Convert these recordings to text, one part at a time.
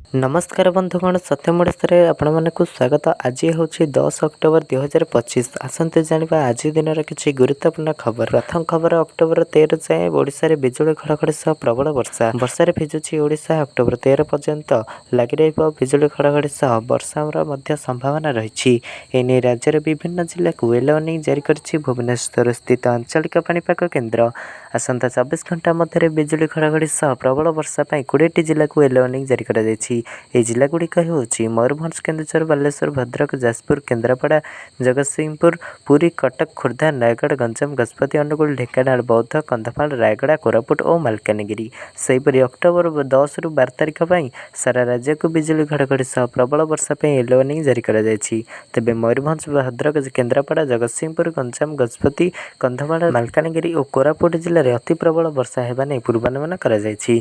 ନମସ୍କାର ବନ୍ଧୁଗଣ, ସତ୍ୟମ ଓଡ଼ିଶାରେ ଆପଣମାନଙ୍କୁ ସ୍ୱାଗତ। ଆଜି ହେଉଛି 10 ଅକ୍ଟୋବର 2025। ଆସନ୍ତୁ ଜାଣିବା ଆଜି ଦିନର କିଛି ଗୁରୁତ୍ୱପୂର୍ଣ୍ଣ ଖବର। ପ୍ରଥମ ଖବର, ଅକ୍ଟୋବର 13 ଯାଏଁ ଓଡ଼ିଶାରେ ବିଜୁଳି ଘଡ଼ଘଡ଼ି ସହ ପ୍ରବଳ ବର୍ଷା। ବର୍ଷାରେ ଭିଜୁଛି ଓଡ଼ିଶା। ଅକ୍ଟୋବର 13 ପର୍ଯ୍ୟନ୍ତ ଲାଗି ରହିବ ବିଜୁଳି ଘଡ଼ଘଡ଼ି ସହ ବର୍ଷାର ମଧ୍ୟ ସମ୍ଭାବନା ରହିଛି। ଏନେଇ ରାଜ୍ୟର ବିଭିନ୍ନ ଜିଲ୍ଲାକୁ ୟେଲୋ ୱାର୍ଣ୍ଣିଂ ଜାରି କରିଛି ଭୁବନେଶ୍ୱର ସ୍ଥିତ ଆଞ୍ଚଳିକ ପାଣିପାଗ କେନ୍ଦ୍ର। ଆସନ୍ତା 24 ଘଣ୍ଟା ମଧ୍ୟରେ ବିଜୁଳି ଘଡ଼ଘଡ଼ି ସହ ପ୍ରବଳ ବର୍ଷା ପାଇଁ 20ଟି ଜିଲ୍ଲାକୁ ୟେଲୋ ୱାର୍ଣ୍ଣିଂ ଜାରି କରାଯାଇଛି। ଏହି ଜିଲ୍ଲାଗୁଡ଼ିକ ହେଉଛି ମୟୂରଭଞ୍ଜ, କେନ୍ଦୁଝର, ବାଲେଶ୍ୱର, ଭଦ୍ରକ, ଯାଜପୁର, କେନ୍ଦ୍ରାପଡ଼ା, ଜଗତସିଂହପୁର, ପୁରୀ, କଟକ, ଖୋର୍ଦ୍ଧା, ନୟାଗଡ଼, ଗଞ୍ଜାମ, ଗଜପତି, ଅନୁଗୁଳ, ଢେଙ୍କାନାଳ, ବୌଦ୍ଧ, କନ୍ଧମାଳ, ରାୟଗଡ଼ା, କୋରାପୁଟ ଓ ମାଲକାନଗିରି। ସେହିପରି ଅକ୍ଟୋବର 10ରୁ 12 ତାରିଖ ପାଇଁ ସାରା ରାଜ୍ୟକୁ ବିଜୁଳି ଘଡ଼ଘଡ଼ି ସହ ପ୍ରବଳ ବର୍ଷା ପାଇଁ ୟେଲୋ ୱାର୍ଣ୍ଣିଂ ଜାରି କରାଯାଇଛି। ତେବେ ମୟୂରଭଞ୍ଜ, ଭଦ୍ରକ, କେନ୍ଦ୍ରାପଡ଼ା, ଜଗତସିଂହପୁର, ଗଞ୍ଜାମ, ଗଜପତି, କନ୍ଧମାଳ, ମାଲକାନଗିରି ଓ କୋରାପୁଟ ଜିଲ୍ଲାରେ ଅତି ପ୍ରବଳ ବର୍ଷା ହେବା ନେଇ ପୂର୍ବାନୁମାନ କରାଯାଇଛି।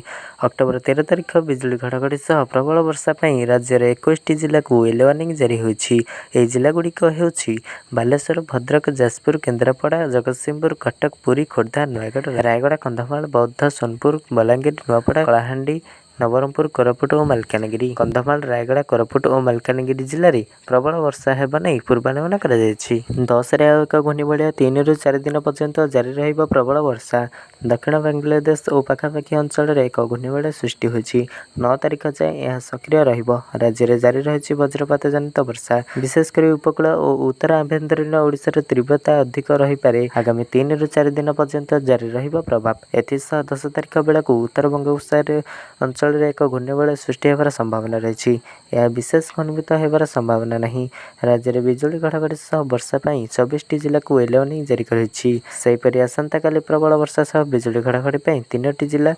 ଅକ୍ଟୋବର 13 ତାରିଖ ବିଜୁଳି ଘଡ଼ଘଡ଼ି ସହ ପ୍ରବଳ ବର୍ଷା ପାଇଁ ରାଜ୍ୟର 21ଟି ଜିଲ୍ଲାକୁ ୟେଲୋ ୱାର୍ଣ୍ଣିଂ ଜାରି ହୋଇଛି। ଏହି ଜିଲ୍ଲାଗୁଡ଼ିକ ହେଉଛି ବାଲେଶ୍ୱର, ଭଦ୍ରକ, ଯାଜପୁର, କେନ୍ଦ୍ରାପଡ଼ା, ଜଗତସିଂହପୁର, କଟକ, ପୁରୀ, ଖୋର୍ଦ୍ଧା, ନୟାଗଡ଼, ରାୟଗଡ଼ା, କନ୍ଧମାଳ, ବୌଦ୍ଧ, ସୋନପୁର, ବଲାଙ୍ଗୀର, ନୂଆପଡ଼ା, କଳାହାଣ୍ଡି, ନବରଙ୍ଗପୁର, କୋରାପୁଟ ଓ ମାଲକାନଗିରି। କନ୍ଧମାଳ, ରାୟଗଡ଼ା, କୋରାପୁଟ ଓ ମାଲକାନଗିରି ଜିଲ୍ଲାରେ ପ୍ରବଳ ବର୍ଷା ହେବ ନେଇ ପୂର୍ବାନୁମାନ କରାଯାଇଛି। 10ରେ ଆଉ ଏକ ଘୂର୍ଣ୍ଣିବଳୟ, 3ରୁ 4 ଦିନ ପର୍ଯ୍ୟନ୍ତ ଜାରି ରହିବ ପ୍ରବଳ ବର୍ଷା। ଦକ୍ଷିଣ ବାଂଲାଦେଶ ଓ ପାଖାପାଖି ଅଞ୍ଚଳରେ ଏକ ଘୂର୍ଣ୍ଣିବଳୟ ସୃଷ୍ଟି ହୋଇଛି। 9 ତାରିଖ ଯାଏଁ ଏହା ସକ୍ରିୟ ରହିବ। ରାଜ୍ୟରେ ଜାରି ରହିଛି ବଜ୍ରପାତ ଜନିତ ବର୍ଷା। ବିଶେଷ କରି ଉପକୂଳ ଓ ଉତ୍ତର ଆଭ୍ୟନ୍ତରୀଣ ଓଡ଼ିଶାର ତୀବ୍ରତା ଅଧିକ ରହିପାରେ। ଆଗାମୀ 3ରୁ 4 ଦିନ ପର୍ଯ୍ୟନ୍ତ ଜାରି ରହିବ ପ୍ରଭାବ। ଏଥିସହ 10 ତାରିଖ ବେଳକୁ ଉତ୍ତର ବଙ୍ଗୋପସାଗର ଅଞ୍ଚଳରେ ଏକ ଘୂର୍ଣ୍ଣିବଳୟ ସୃଷ୍ଟି ହେବାର ସମ୍ଭାବନା ରହିଛି। ଏହା ବିଶେଷ ଘନୀଭୂତ ହେବାର ସମ୍ଭାବନା ନାହିଁ। ରାଜ୍ୟରେ ବିଜୁଳି ଘଡ଼ଘଡ଼ି ସହ ବର୍ଷା ପାଇଁ 24ଟି ଜିଲ୍ଲାକୁ ୟେଲୋ ୱାର୍ଣ୍ଣିଂ ଜାରି କରିଛି। ସେହିପରି ଆସନ୍ତାକାଲି ପ୍ରବଳ ବର୍ଷା ସହ ବିଜୁଳି ଘଡ଼ଘଡ଼ି ପାଇଁ ତିନୋଟି ଜିଲ୍ଲା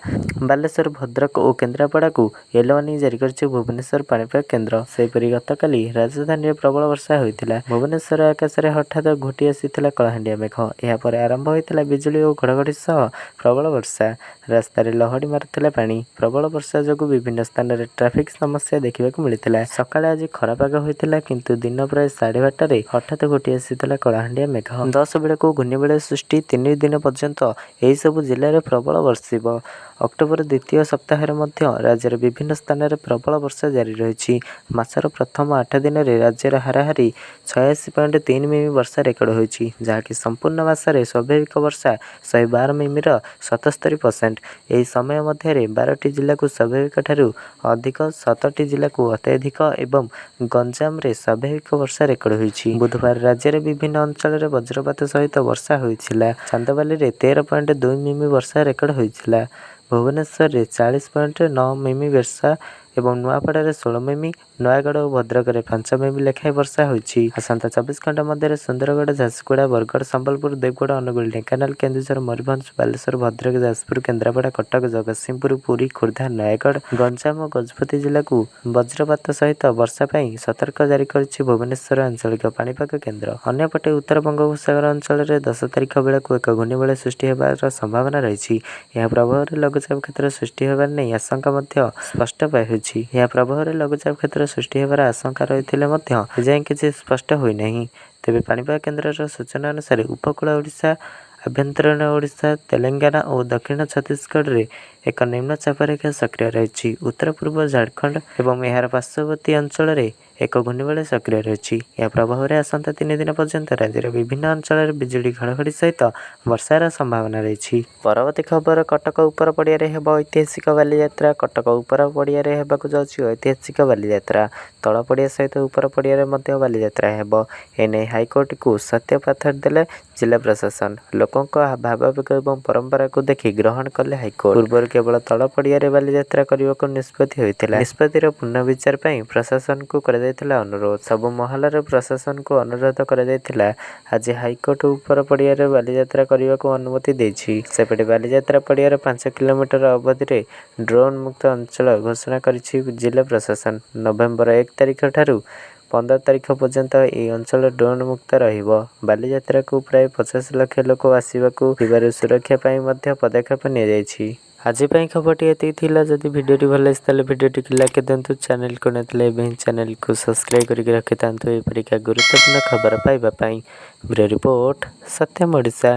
ବାଲେଶ୍ୱର, ଭଦ୍ରକ ଓ କେନ୍ଦ୍ରାପଡ଼ାକୁ ୟେଲୋ ୱାର୍ଣ୍ଣିଂ ଜାରି କରିଛି ଭୁବନେଶ୍ୱର ପାଣିପାଗ କେନ୍ଦ୍ର। ସେହିପରି ଗତକାଲି ରାଜଧାନୀରେ ପ୍ରବଳ ବର୍ଷା ହୋଇଥିଲା। ଭୁବନେଶ୍ୱର ଆକାଶରେ ହଠାତ୍ ଘୋଟି ଆସିଥିଲା କଳାହାଣ୍ଡିଆ ମେଘ। ଏହାପରେ ଆରମ୍ଭ ହୋଇଥିଲା ବିଜୁଳି ଓ ଘଡ଼ଘଡ଼ି ସହ ପ୍ରବଳ ବର୍ଷା। ରାସ୍ତାରେ ଲହଡ଼ି ମାରୁଥିଲା ପାଣି। ପ୍ରବଳ ବର୍ଷା ଯୋଗୁଁ ବିଭିନ୍ନ ସ୍ଥାନରେ ଟ୍ରାଫିକ୍ ସମସ୍ୟା ଦେଖିବାକୁ ମିଳିଥିଲା। ସକାଳେ ଆଜି ଖରା ପାଗ ହୋଇଥିଲା, କିନ୍ତୁ ଦିନ ପ୍ରାୟ 12:30ରେ ହଠାତ୍ ଘୋଟି ଆସିଥିଲା କଳାହାଣ୍ଡିଆ ମେଘ। 10 ବେଳକୁ ଘୂର୍ଣ୍ଣିବଳୟ ସୃଷ୍ଟି, 3 ଦିନ ପର୍ଯ୍ୟନ୍ତ ଏହିସବୁ ଜିଲ୍ଲାରେ ପ୍ରବଳ ବର୍ଷିବ। ଅକ୍ଟୋବର ଦ୍ୱିତୀୟ ସପ୍ତାହରେ ମଧ୍ୟ ରାଜ୍ୟର ବିଭିନ୍ନ ସ୍ଥାନରେ ପ୍ରବଳ ବର୍ଷା ଜାରି ରହିଛି। ମାସର ପ୍ରଥମ 8 ଦିନରେ ରାଜ୍ୟରେ ହାରାହାରି 86.3 ମିମି ବର୍ଷା ରେକର୍ଡ ହୋଇଛି, ଯାହାକି ସମ୍ପୂର୍ଣ୍ଣ ମାସରେ ସ୍ୱାଭାବିକ ବର୍ଷା 112 ମିମିର 77%। ଏହି ସମୟ ମଧ୍ୟରେ 12ଟି ଜିଲ୍ଲାକୁ ସ୍ୱାଭାବିକଠାରୁ ଅଧିକ, 7ଟି ଜିଲ୍ଲାକୁ ଅତ୍ୟଧିକ ଏବଂ ଗଞ୍ଜାମରେ ସ୍ୱାଭାବିକ ବର୍ଷା ରେକର୍ଡ ହୋଇଛି। ବୁଧବାର ରାଜ୍ୟର ବିଭିନ୍ନ ଅଞ୍ଚଳରେ ବଜ୍ରପାତ ସହିତ ବର୍ଷା ହୋଇଥିଲା। ଚାନ୍ଦବାଲିରେ 13.2 ମିମି ବର୍ଷା ରେକର୍ଡ ହୋଇଥିଲା। ଭୁବନେଶ୍ୱରରେ 40.9 ମିମି ବର୍ଷା ଏବଂ ନୂଆପଡ଼ାରେ 16 ମିମି, ନୟାଗଡ଼ ଓ ଭଦ୍ରକରେ 5 ମିମି ଲେଖାଏଁ ବର୍ଷା ହୋଇଛି। ଆସନ୍ତା 24 ଘଣ୍ଟା ମଧ୍ୟରେ ସୁନ୍ଦରଗଡ଼, ଝାରସୁଗୁଡ଼ା, ବରଗଡ଼, ସମ୍ବଲପୁର, ଦେବଗଡ଼, ଅନୁଗୁଳ, ଢେଙ୍କାନାଳ, କେନ୍ଦୁଝର, ମୟୂରଭଞ୍ଜ, ବାଲେଶ୍ୱର, ଭଦ୍ରକ, ଯାଜପୁର, କେନ୍ଦ୍ରାପଡ଼ା, କଟକ, ଜଗତସିଂହପୁର, ପୁରୀ, ଖୋର୍ଦ୍ଧା, ନୟାଗଡ଼, ଗଞ୍ଜାମ ଓ ଗଜପତି ଜିଲ୍ଲାକୁ ବଜ୍ରପାତ ସହିତ ବର୍ଷା ପାଇଁ ସତର୍କ ଜାରି କରିଛି ଭୁବନେଶ୍ୱର ଆଞ୍ଚଳିକ ପାଣିପାଗ କେନ୍ଦ୍ର। ଅନ୍ୟପଟେ ଉତ୍ତର ବଙ୍ଗୋପସାଗର ଅଞ୍ଚଳରେ 10 ତାରିଖ ବେଳକୁ ଏକ ଘୂର୍ଣ୍ଣିବଳୟ ସୃଷ୍ଟି ହେବାର ସମ୍ଭାବନା ରହିଛି। ଏହା ପ୍ରଭାବରେ ଲଘୁଚାପ କ୍ଷେତ୍ର ସୃଷ୍ଟି ହେବା ନେଇ ଆଶଙ୍କା ମଧ୍ୟ ସ୍ପଷ୍ଟ ହେଉଛି। ଏହା ପ୍ରଭାବରେ ଲଘୁଚାପ କ୍ଷେତ୍ର ସୃଷ୍ଟି ହେବାର ଆଶଙ୍କା ରହିଥିଲେ ମଧ୍ୟ ଏଯାଏଁ କିଛି ସ୍ପଷ୍ଟ ହୋଇନାହିଁ। ତେବେ ପାଣିପାଗ କେନ୍ଦ୍ରର ସୂଚନା ଅନୁସାରେ ଉପକୂଳ ଓଡ଼ିଶା, ଆଭ୍ୟନ୍ତରୀଣ ଓଡ଼ିଶା, ତେଲେଙ୍ଗାନା ଓ ଦକ୍ଷିଣ ଛତିଶଗଡ଼ରେ ଏକ ନିମ୍ନଚାପ ରେଖା ସକ୍ରିୟ ରହିଛି। ଉତ୍ତର ପୂର୍ବ ଝାଡ଼ଖଣ୍ଡ ଏବଂ ଏହାର ପାର୍ଶ୍ୱବର୍ତ୍ତୀ ଅଞ୍ଚଳରେ ଏକ ଘୂର୍ଣ୍ଣିବଳୟ ସକ୍ରିୟ ରହିଛି। ଏହା ପ୍ରଭାବରେ ଆସନ୍ତା 3 ଦିନ ପର୍ଯ୍ୟନ୍ତ ରାଜ୍ୟର ବିଭିନ୍ନ ଅଞ୍ଚଳରେ ବିଜୁଳି ଘଡ଼ଘଡ଼ି ସହିତ ବର୍ଷାର ସମ୍ଭାବନା ରହିଛି। ପରବର୍ତ୍ତୀ ଖବର, କଟକ ଉପର ପଡ଼ିଆରେ ହେବ ଐତିହାସିକ ବାଲିଯାତ୍ରା। କଟକ ଉପର ପଡ଼ିଆରେ ହେବାକୁ ଯାଉଛି ଐତିହାସିକ ବାଲିଯାତ୍ରା। ତଳ ପଡ଼ିଆ ସହିତ ଉପର ପଡ଼ିଆରେ ମଧ୍ୟ ବାଲିଯାତ୍ରା ହେବ। ଏନେଇ ହାଇକୋର୍ଟକୁ ସତ୍ୟପାଠ ଦେଲେ ଜିଲ୍ଲା ପ୍ରଶାସନ। ଲୋକଙ୍କ ଭାବାବେଗ ଏବଂ ପରମ୍ପରାକୁ ଦେଖି ଗ୍ରହଣ କଲେ ହାଇକୋର୍ଟ। ପୂର୍ବରୁ କେବଳ ତଳ ପଡ଼ିଆରେ ବାଲିଯାତ୍ରା କରିବାକୁ ନିଷ୍ପତ୍ତି ହୋଇଥିଲା। ନିଷ୍ପତ୍ତିର ପୁନର୍ବିଚାର ପାଇଁ ପ୍ରଶାସନକୁ କରାଯାଇଥିଲା ଅନୁରୋଧ। ସବୁ ମହଲରେ ପ୍ରଶାସନକୁ ଅନୁରୋଧ କରାଯାଇଥିଲା। ଆଜି ହାଇକୋର୍ଟ ଉପର ପଡ଼ିଆରେ ବାଲିଯାତ୍ରା କରିବାକୁ ଅନୁମତି ଦେଇଛି। ସେପଟେ ବାଲିଯାତ୍ରା ପଡ଼ିଆର 5 କିଲୋମିଟର ଅବଧିରେ ଡ୍ରୋନ୍ ମୁକ୍ତ ଅଞ୍ଚଳ ଘୋଷଣା କରିଛି ଜିଲ୍ଲା ପ୍ରଶାସନ। ନଭେମ୍ବର 1 ତାରିଖଠାରୁ 15 ତାରିଖ ପର୍ଯ୍ୟନ୍ତ ଏହି ଅଞ୍ଚଳ ଡ୍ରୋନ୍ ମୁକ୍ତ ରହିବ। ବାଲିଯାତ୍ରାକୁ ପ୍ରାୟ 50 ଲକ୍ଷ ଲୋକ ଆସିବାକୁ ଥିବାରୁ ସୁରକ୍ଷା ପାଇଁ ମଧ୍ୟ ପଦକ୍ଷେପ ନିଆଯାଇଛି। ଆଜି ପାଇଁ ଖବରଟି ଏତିକି ଥିଲା। ଯଦି ଭିଡ଼ିଓଟି ଭଲ ଲାଗିଛି, ତାହେଲେ ଭିଡ଼ିଓଟିକୁ ଲାଇକ୍ ଦିଅନ୍ତୁ। ଚ୍ୟାନେଲକୁ ନଥିଲେ ଏବେ ହିଁ ଚ୍ୟାନେଲକୁ ସବସ୍କ୍ରାଇବ୍ କରିକି ରଖିଥାନ୍ତୁ ଏପରିକା ଗୁରୁତ୍ୱପୂର୍ଣ୍ଣ ଖବର ପାଇବା ପାଇଁ। Bureau report, Satyam Odisha.